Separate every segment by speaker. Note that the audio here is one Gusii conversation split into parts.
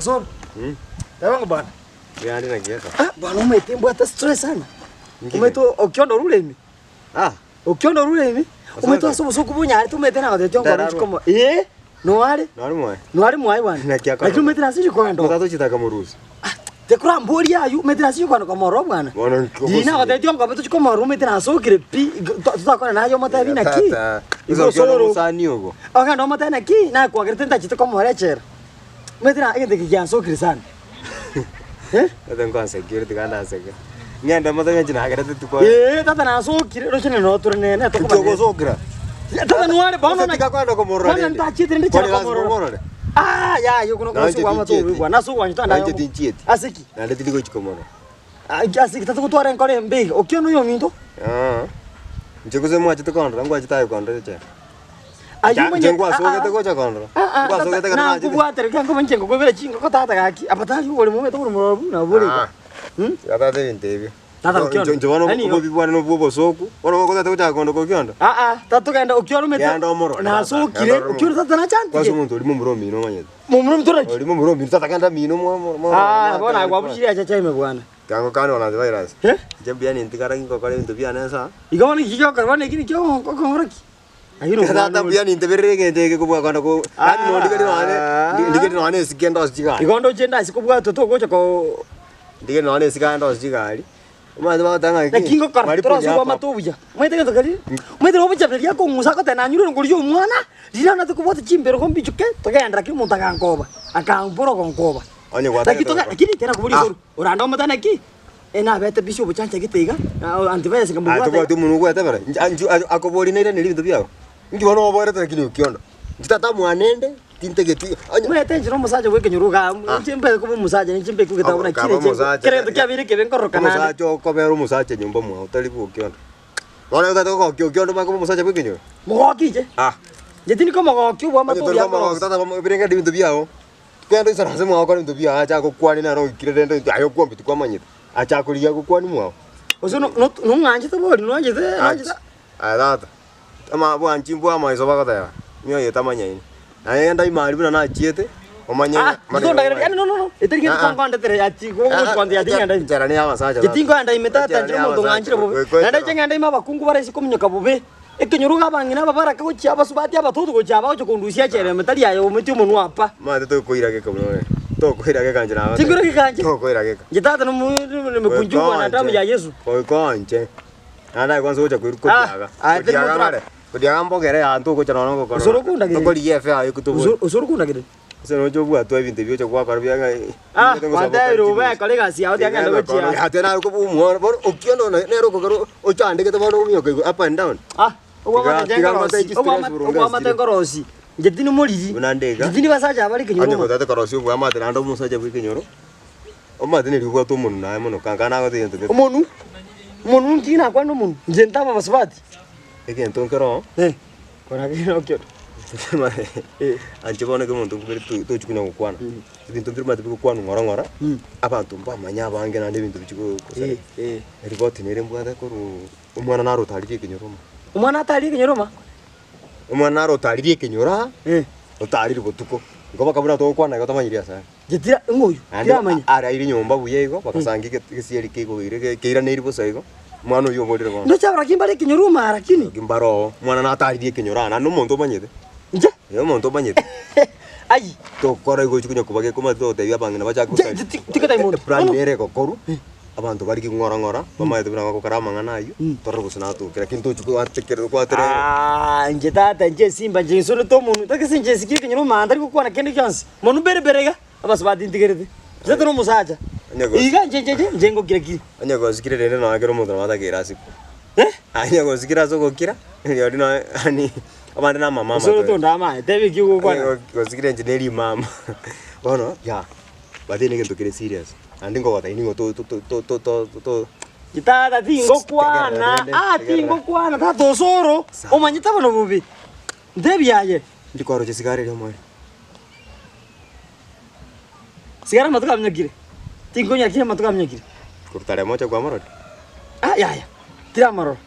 Speaker 1: Osoro.
Speaker 2: Mm.
Speaker 1: Teba bwana.
Speaker 2: Yande naki gesa.
Speaker 1: Ah, bwana omanyete mbwate stress sana.
Speaker 2: Nki
Speaker 1: Omanyete okionda orure ime.
Speaker 2: Ah,
Speaker 1: Okionda orure ime.
Speaker 2: Osoro
Speaker 1: Omanyete ase obosoku bonyarete omanyete nagotebia ongore
Speaker 2: Ndararwa.
Speaker 1: chikomo. Eh, noare.
Speaker 2: nari mwaye.
Speaker 1: Noare mwaye bwana.
Speaker 2: Naki akora.
Speaker 1: Lakini omanyete nase chikoenda.
Speaker 2: Motata ochitaka morusi.
Speaker 1: Tekoramboria aywo, omanyete nase chikoenda komorora bwana.
Speaker 2: Bono nki
Speaker 1: Riria nagotebetie ongobe tochie komorora omanyete nasokire pi, totakwana naye omotebi naki.
Speaker 2: Tata.
Speaker 1: Igo
Speaker 2: Igo okiona
Speaker 1: osoro.
Speaker 2: omosani ogo.
Speaker 1: Ogende omotebi naki, nakwagerete ntachete komora echela. Omanyete na egento eke giansokire sana. Eh?
Speaker 2: Tata nkwansekire tiga ndaseke. Ng'ende motebi inche nagerete tuko.
Speaker 1: Eeh tata nasokire, roche nere noo tore nere
Speaker 2: Inki
Speaker 1: tokobana.
Speaker 2: ogosokera?
Speaker 1: Tata nware bono
Speaker 2: Gose tiga kwenda komorora
Speaker 1: bono
Speaker 2: rende.
Speaker 1: ntachete rende
Speaker 2: Kwani
Speaker 1: chera
Speaker 2: lazima
Speaker 1: komorora.
Speaker 2: omorore?
Speaker 1: Ah yaya okwo noko
Speaker 2: Nanche
Speaker 1: ase gwamate
Speaker 2: tinchieti.
Speaker 1: obobe bwana ase ogwanchete ande
Speaker 2: Nanche tinchieti.
Speaker 1: Ase ki?
Speaker 2: Naende tindi gochia komorora.
Speaker 1: Ah, ase ki tatogotwara enkoro embe iga? Okio noyo ominto?
Speaker 2: Ah. Inche gose mwachete kondora, ngwachete aye kondora echela.
Speaker 1: Ayio
Speaker 2: Inche
Speaker 1: omanyete-
Speaker 2: ngwasogete
Speaker 1: ah, ah.
Speaker 2: gocha kondora.
Speaker 1: Ah, ah,
Speaker 2: Ngwasogete
Speaker 1: tata,
Speaker 2: ekero nachete.
Speaker 1: nakobwatera ekiagera nkoba inche ngokoibera chingoko tata gaki, abatari oboremo omanyete oboremo obo nabo bore iga.
Speaker 2: Ah.
Speaker 1: Hmm?
Speaker 2: Tiga tata ebinto ebio.
Speaker 1: Tata okiondo.
Speaker 2: Inche bono
Speaker 1: Yaani-
Speaker 2: obobi bwane nobwo obosoku, bono gotete gochaka kondoka okiondo.
Speaker 1: Ah, ah, tata togenda okiondo omanyete
Speaker 2: Genda omorore tata,
Speaker 1: nasokire,
Speaker 2: genda orore
Speaker 1: okiondo tata
Speaker 2: Kwanza
Speaker 1: nachantige.
Speaker 2: omonto oria momura omino omanyete.
Speaker 1: Momura ominto naki?
Speaker 2: Oria momura omino tata genda mino mwa mwa mwa.
Speaker 1: Ah, bono aye kwabuchire achacha ime bwana.
Speaker 2: Kango kane ona antivirus.
Speaker 1: Eh?
Speaker 2: Inche mbuya nintigara ngokora ebinto biane nsa.
Speaker 1: Igo bono iki giokora bono eki nikio okong'ora ki? Ayio
Speaker 2: Tata
Speaker 1: nomwana
Speaker 2: mbuya
Speaker 1: ore.
Speaker 2: ninteberere egento eke kobua kogenda ko yaani nondigeri nonye ndigeri nonye esike ndosie chigari.
Speaker 1: Igo ndoche ndase kobwatwa togocha ko
Speaker 2: Ndigeri nonye esike ande ndosie chigari, omanyete bagoteba ng'a
Speaker 1: Naki
Speaker 2: ki,
Speaker 1: ngokora
Speaker 2: malipo
Speaker 1: torase
Speaker 2: ni
Speaker 1: obwo
Speaker 2: hapa.
Speaker 1: amate obuya. Omanyete gento keria? Omanyete nabo obochaberia akong'usa agoteba nanyure erongori ya omwana, riria nate kobwata chimbero igo mbichuke, togende lakini omonto agankoba, akambora ogonkoba.
Speaker 2: Onye
Speaker 1: Lakini
Speaker 2: gwatagete
Speaker 1: toge
Speaker 2: gokora.
Speaker 1: lakini tera koboria
Speaker 2: Ah.
Speaker 1: igoro, orande omotebie naki, nabete busy obochancha gete iga, antivirus
Speaker 2: Aye
Speaker 1: nkamobwata
Speaker 2: tobwati
Speaker 1: iga.
Speaker 2: omonwe ogwetebera, inche anchu akoboria nairaneri ebinto biago, inki bono oboerete lakini okiondo. Inche tata mwane inde, tintegeti onye.
Speaker 1: Omanyete inche na omosacha bwa ekenyoro igaa,
Speaker 2: Ah.
Speaker 1: inche mbete koba omosacha ninche mbeke egetabo naki
Speaker 2: Kaba
Speaker 1: kere inche
Speaker 2: omosacha,
Speaker 1: kera egento kiabeire ekebe nkororokana ande.
Speaker 2: Omosacha okobera omosacha nyomba mwao tari bwa okiondo. Bono otagete kogokia okiondo omanye koba omosacha bwa ekenyoro?
Speaker 1: Mogoki inche,
Speaker 2: Ah.
Speaker 1: inche tindi komogokia obwamate
Speaker 2: Onye tori
Speaker 1: obuya
Speaker 2: komogokia
Speaker 1: nkorosia.
Speaker 2: tata bomo birenge ebinto biago, kende oisaranse mwao okore ebinto biago ache agokwanie nere oikire rende aye okwombe tikwamanyete, ache akorigia agokwanie mwao.
Speaker 1: Gose no- no- nong'anchete bori nonchete nonchete.
Speaker 2: Aye tata, ama bwanchi mbwa amaiso bagoteba, mioyo etamanyaini. Naye genda ime aria buna nachiete, omanye
Speaker 1: Ah, ntondagera yaani no no no, etari gento kwangondetere ati gogochi ati ng'enda ime.
Speaker 2: Enchera ne y'abasacha
Speaker 1: Inche tinkoenda ime tata inche omonto ng'anchire bobe. Naende inche ng'ende ime abakungu bare ase kominyoka bobe. Ekenyoro iga abang'ina ababaraka gochia abasubati abatoto gochia aba gochia kondusia echela ime tari aye ometi omonwa apa.
Speaker 2: Omanyete tokoira geka buna ore. Tokoira geka inche nagotebia.
Speaker 1: Tinkoira geka inche.
Speaker 2: Tokoira geka.
Speaker 1: Inche tata nomo nimekunjua na damu ya Yesu.
Speaker 2: Goika inche. Naende aye kwanza ogocha koirwa
Speaker 1: Ah,
Speaker 2: kodiaga.
Speaker 1: aye teri
Speaker 2: Kodiaga
Speaker 1: motura-
Speaker 2: ngare. Kodiaga mbogere aa ntogocha nonya
Speaker 1: Osoro
Speaker 2: gokora.
Speaker 1: okondagereria.
Speaker 2: Tokorigia efe yaye kotobori.
Speaker 1: Osoro osoro okondagereria.
Speaker 2: Ase noche obwatwa ebinto ebi ocha gwakora bia ng'a
Speaker 1: Ah, gwantebirie obe ekore egasi yao tiga ng'ende gochia.
Speaker 2: Ate naye koba omwana bono okiona one nere okogera ochandegete bono ominyoka igoro up and down.
Speaker 1: Ah, obwamate
Speaker 2: Tiga- tiga ngote
Speaker 1: nkorosi,
Speaker 2: chistress
Speaker 1: obwamate
Speaker 2: burunga
Speaker 1: obwamate
Speaker 2: esitire.
Speaker 1: nkorosi. Inche tindi moriri.
Speaker 2: Buna nde iga.
Speaker 1: Inche tindi basacha abare ekenyoro
Speaker 2: Onye
Speaker 1: mono.
Speaker 2: gotete korosia obwamate naende omosacha bwa ekenyoro, omanyete neri obwate omonwe naye mono kanka nagotebi egento gete.
Speaker 1: Omonwe, omonwe nki nakwane omonwe? Inche ntaba abasubati.
Speaker 2: Egento nkere oo.
Speaker 1: Eh, kora kere okio.
Speaker 2: Anche bono ekero omonto okobere tochi konya gokwana, ebinto mbire omanyete bigokwanwa ng'ora ng'ora, abanto mbamanye abange naende ebinto bichi gosareka. Eripoti nere mbwate korwa omwana naro otaririe ekenyoro amo.
Speaker 1: Omwana ataririe ekenyoro amo?
Speaker 2: Omwana naro otaririe ekenyoro aa, otarire botuko, igo baka buna togokwana igo tamanyiri ase are.
Speaker 1: Inche tira ng'o oyio?
Speaker 2: Naende
Speaker 1: Tiramanya.
Speaker 2: araire nyomba buya igo, bagasangia ege- egesieri kegoire ge- keiraneiri bosa igo, omwana oyio oborire bono.
Speaker 1: Ndoche abarokia mbare ekenyoro amo lakini.
Speaker 2: Ki mbare oo, omwana nataririe ekenyoro aa, naende omonto omanyete,
Speaker 1: Inche?
Speaker 2: eh omonto omanyete.
Speaker 1: Ayii.
Speaker 2: Tokora igo ochi konya koba gekomanya togotebia abang'ina bachake
Speaker 1: Inche
Speaker 2: gosaria.
Speaker 1: inche ti- tigotebi monto.
Speaker 2: Eplan
Speaker 1: Bono.
Speaker 2: nere egokorwa, abanto barigie ng'ora ng'ora, bamanyete buna bagokora amang'ana ayio, torore gose natoke lakini tochi koatekera koaterera.
Speaker 1: Aah inche tata inche esimba inche nsorete omonwe, tari inche nsikie ekenyoro omanya ntari gokwana kende gionsi, monwe mbere mbere iga, abasubati ntigerete, inche tari omosacha,
Speaker 2: Onye gose-
Speaker 1: iga inche inche inche inche ngokira kiri.
Speaker 2: Onye gosikire rende nonya kera omonto nabo atakeire asikwe.
Speaker 1: Eh?
Speaker 2: Onye gosikire ase ogokira, rirorio nonya yaani abande na amamama
Speaker 1: Osoro
Speaker 2: tore.
Speaker 1: tondamaye, teba eki ogokwana.
Speaker 2: Onye gosikire inche ne rimama. Bono, ya, but na egento kere serious, naende nkogotebia nigo to- to- to- to- to- to.
Speaker 1: Tata tingokwana,
Speaker 2: Tegerera rende,
Speaker 1: ah
Speaker 2: tegerera.
Speaker 1: tingokwana, tata osoro,
Speaker 2: Sawa.
Speaker 1: omanyete bono bobe, ntebia aye.
Speaker 2: Ndikoroche sigara eria omoerio.
Speaker 1: Sigara amatuko aminyokire, tinkonya lakini amatuko aminyokire.
Speaker 2: Korwa tarehe moja kwamorora?
Speaker 1: Ah yaya, tiramorora.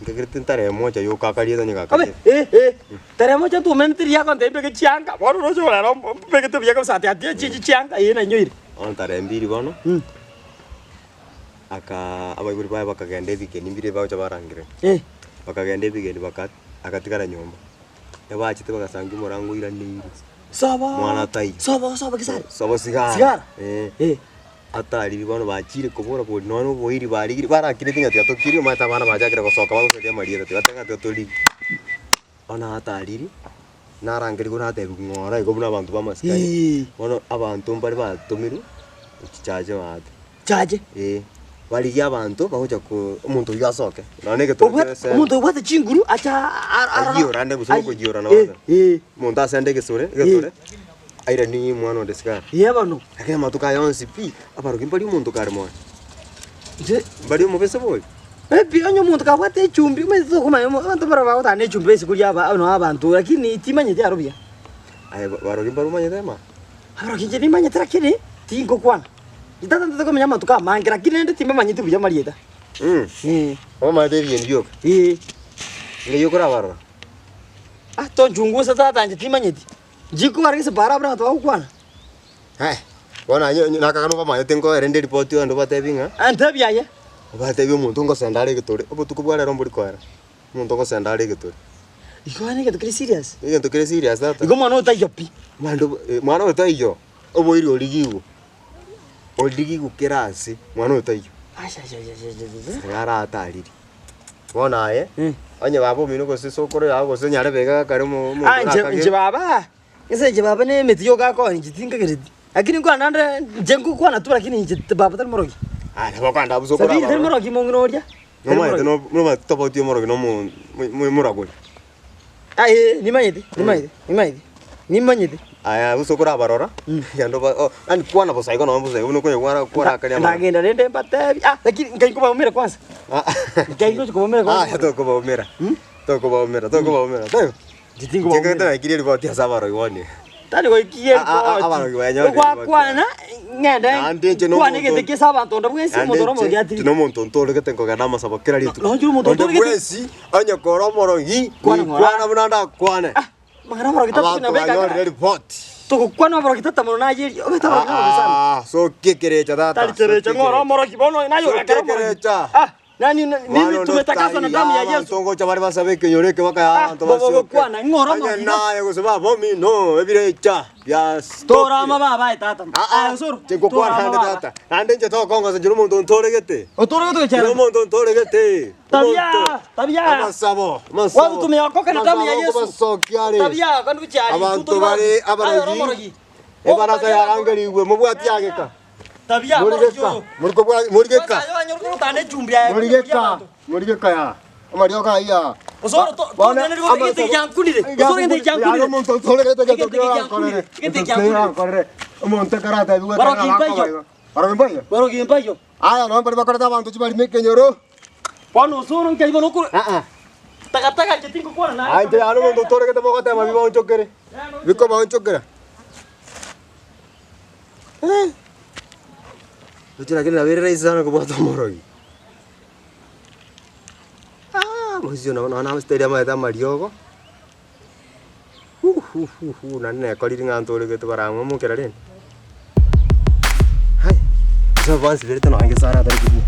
Speaker 2: Nkagerete ntare mocha yoka akarieta onye
Speaker 1: Abe,
Speaker 2: gakarieta.
Speaker 1: eh, eh, tare mocha ntomenete riria agontebia mbeke chianga, bono oroche orare mbegete buya kabisa ati ati echi chianga, eh nainyoire.
Speaker 2: Bono tarehe mbiri bono, aka abaibori baye bakagenda ebigeni mbire bagocha barangire.
Speaker 1: Eh.
Speaker 2: Bakagenda ebigeni baka agatigara nyomba. Ebachete bagasangia omorango oiraneire.
Speaker 1: Sobo,
Speaker 2: Mwana taiyo.
Speaker 1: sobo, sobo gesare.
Speaker 2: Sobo sigara.
Speaker 1: Sigara?
Speaker 2: Eh.
Speaker 1: Eh.
Speaker 2: Atariri bono bachire kobora bori nonya na oboiri barigire barakirete ng'a tiga tokirie omanyete abana bachakire gosoka bagosaria amarieta tiga batebe ng'a tiga torigie. Bono atariri, narangerigwe natebiwa ng'ora igo buna abanto ba amasikani,
Speaker 1: Eeh.
Speaker 2: bono abanto mbare batomirwe, gochi chache maate.
Speaker 1: Chache?
Speaker 2: Eh, barigie abanto bagocha ko omonto oyio asoke, nonya na egetoro
Speaker 1: Obwate
Speaker 2: kiaye
Speaker 1: omonto obwate chinguru acha arora
Speaker 2: Ayiore ande gose
Speaker 1: ayi-
Speaker 2: okoyiora
Speaker 1: eh,
Speaker 2: nonye.
Speaker 1: eh.
Speaker 2: Omonto asende egesore, egetore, airanie omwana onde sigara.
Speaker 1: Eeh bono.
Speaker 2: Lakini amatuko aya onsi pi, abarogi mbari omonto kare moyo.
Speaker 1: Inche
Speaker 2: Mbari omobese bori.
Speaker 1: Maybe onye omonto kabwate echumbi, omanyete tokomanya omo abanto mbaro bagotana na echumbi base koria aba noo abanto lakini timanyeti aro buya.
Speaker 2: Aye barogi mbare omanyete ama?
Speaker 1: Abarogi inche nimanyete lakini tingokwana. Ntatantete komenya amatuko amange lakini rende timbamanyeti buya amarieta. Eh.
Speaker 2: Omanyete ebinto bioka.
Speaker 1: Eh.
Speaker 2: Ng'ai okorabarora?
Speaker 1: Ah tonchungusa tata inche timanyeti. Nchikobara gese para abwo abanto bagokwana.
Speaker 2: Haya, bono aye onye nakagana obamanyete nkoe rende eripoti onde obatebi ng'a.
Speaker 1: Antebi aye.
Speaker 2: Obatebi omonto ngosenda are egetore, obotuko bwa rero mbori koera, omonto ngosenda are egetore.
Speaker 1: Igo yaani egento kere serious.
Speaker 2: Egento kere serious tata.
Speaker 1: Igo omwana oyo taiyo pi.
Speaker 2: Mwana mwana oyo taiyo, oboiri origigwe, origigwe kera ase, mwana oyo taiyo.
Speaker 1: Ashashashashashasha.
Speaker 2: Aratariri. Bono aye, onye baba omino gose sokoro yao gose nyarebe iga kare omo omonto
Speaker 1: Ah, inche
Speaker 2: orakage.
Speaker 1: inche baba, gese inche baba na emeti yoka akonya inche tinkagereti. Lakini nkwana naende inche nkokwana tu lakini inche baba tari morogi.
Speaker 2: Ah, nabo okogenda abwo sokoro
Speaker 1: Sabiri tari
Speaker 2: abarore.
Speaker 1: morogi mong'ina oria. Tari
Speaker 2: Nomanyete
Speaker 1: morogi.
Speaker 2: no nomanyete tofauti ya omorogi na omo mo moragori.
Speaker 1: Ah eh, nimanyete, nimanyete, nimanyete, nimanyete.
Speaker 2: Aya gose okorabarora, genda oba o yaani kwana bosa igo nonye bosa igo buna okonywa kwarakania amang'ana.
Speaker 1: Ndagenda rende mbatebi, ah lakini nkai nkobaumera kwanza. Nkai ngochi kobaumera kwanza.
Speaker 2: Aya tokobaumera, tokobaumera, tokobaumera, taibo?
Speaker 1: Inche tinkobaumera.
Speaker 2: Inche naikire eripoti ase abarogi bono iga.
Speaker 1: Tari goikia
Speaker 2: Ah, ah, ah,
Speaker 1: eripoti.
Speaker 2: abarogi banyorire
Speaker 1: Ogwakwana, ng'ende
Speaker 2: Naende inche
Speaker 1: nkwane
Speaker 2: nomonto-
Speaker 1: egento kiase abanto onde bwensi,
Speaker 2: Naende
Speaker 1: omonto ore
Speaker 2: inche,
Speaker 1: omorogi
Speaker 2: inche
Speaker 1: atiri.
Speaker 2: nomonto ntoregete nkogenda amasabo kera rituko.
Speaker 1: Nonye omonto
Speaker 2: Onde
Speaker 1: otoregete-
Speaker 2: bwensi, onye kore omorogi,
Speaker 1: Kwana ng'ora.
Speaker 2: kwana buna ndakwane.
Speaker 1: Ah, mang'ana amorogi tatu
Speaker 2: Abanto
Speaker 1: buna beka
Speaker 2: banyorire ripoti.
Speaker 1: Togokwana amorogi tata mono naye erio, obete amorogi nabobe sana.
Speaker 2: Ah, sokia ekerecha tata.
Speaker 1: Tari kerecha
Speaker 2: sokia
Speaker 1: ng'ora
Speaker 2: ekerecha.
Speaker 1: omorogi bono naye
Speaker 2: Sokia
Speaker 1: orakare omorogi.
Speaker 2: ekerecha.
Speaker 1: Ah, nani na-
Speaker 2: Mwana
Speaker 1: mimi
Speaker 2: onde
Speaker 1: tumetakaswa na damu ya
Speaker 2: otari,
Speaker 1: Yesu.
Speaker 2: abanto ngocha bare basabe ekenyoro eke bakaya
Speaker 1: Ah,
Speaker 2: abanto
Speaker 1: bobo
Speaker 2: basioke.
Speaker 1: gokwana, ng'ora
Speaker 2: Onye
Speaker 1: omorogi.
Speaker 2: naye gose baba omino ebirecha bia
Speaker 1: Torama baba aye tata.
Speaker 2: Ah, ah,
Speaker 1: Aye osoro.
Speaker 2: inche ngokwana
Speaker 1: Torama
Speaker 2: naende
Speaker 1: baba.
Speaker 2: tata. Naende inche tokongosa inche nomonto ntoregete.
Speaker 1: Otoregete
Speaker 2: Inche
Speaker 1: gochera.
Speaker 2: nomonto ntoregete.
Speaker 1: Tabia,
Speaker 2: Omonto.
Speaker 1: tabia.
Speaker 2: Amasabo, amasabo.
Speaker 1: Wabutumia okoka na damu ya
Speaker 2: Amasabo
Speaker 1: Yesu.
Speaker 2: nkobasokia are.
Speaker 1: Tabia, kandi gochia
Speaker 2: Abanto bare abarogi. Ebarasa yarangerigwe mobwati ageka.
Speaker 1: Tabia, omorogi
Speaker 2: Morigeka,
Speaker 1: oyo.
Speaker 2: morikobwa morigeka.
Speaker 1: Kwanza aye wanyora korotana echumbi aye.
Speaker 2: Morigeka, morigeka ya. Amariogo ayia.
Speaker 1: Osoro to to gete giankunire. Osoro gete giankunire.
Speaker 2: Omonto otoregete
Speaker 1: Egento
Speaker 2: gento kiarankorere.
Speaker 1: giankunire. Egento
Speaker 2: Egento
Speaker 1: giankunire.
Speaker 2: kiarankorere. Omonto ekero atebiwe ekero
Speaker 1: Barogi mpaiyo.
Speaker 2: arakoba iga. Barogi mpaiyo.
Speaker 1: Barogi mpaiyo.
Speaker 2: Aya nabo mbare bakorete abanto chibarimo ekenyoro.
Speaker 1: Bono osoro nkai bono okore.
Speaker 2: Ah ah.
Speaker 1: Takataka inche tingokwana naye.
Speaker 2: Aya inche yane omonto otoregete mogoteba bibaonchokere. Bikobaonchokera. Eh. Roche lakini nabo ere rahisi sana kobwata omorogi. Ah, mosio nabo nonya namositeri amaete amariogo, huhuhuhu naende nekorire ng'a ntoregete barang'omokera rende. Hai, ase abansiberete nonya ngesara atari kobua.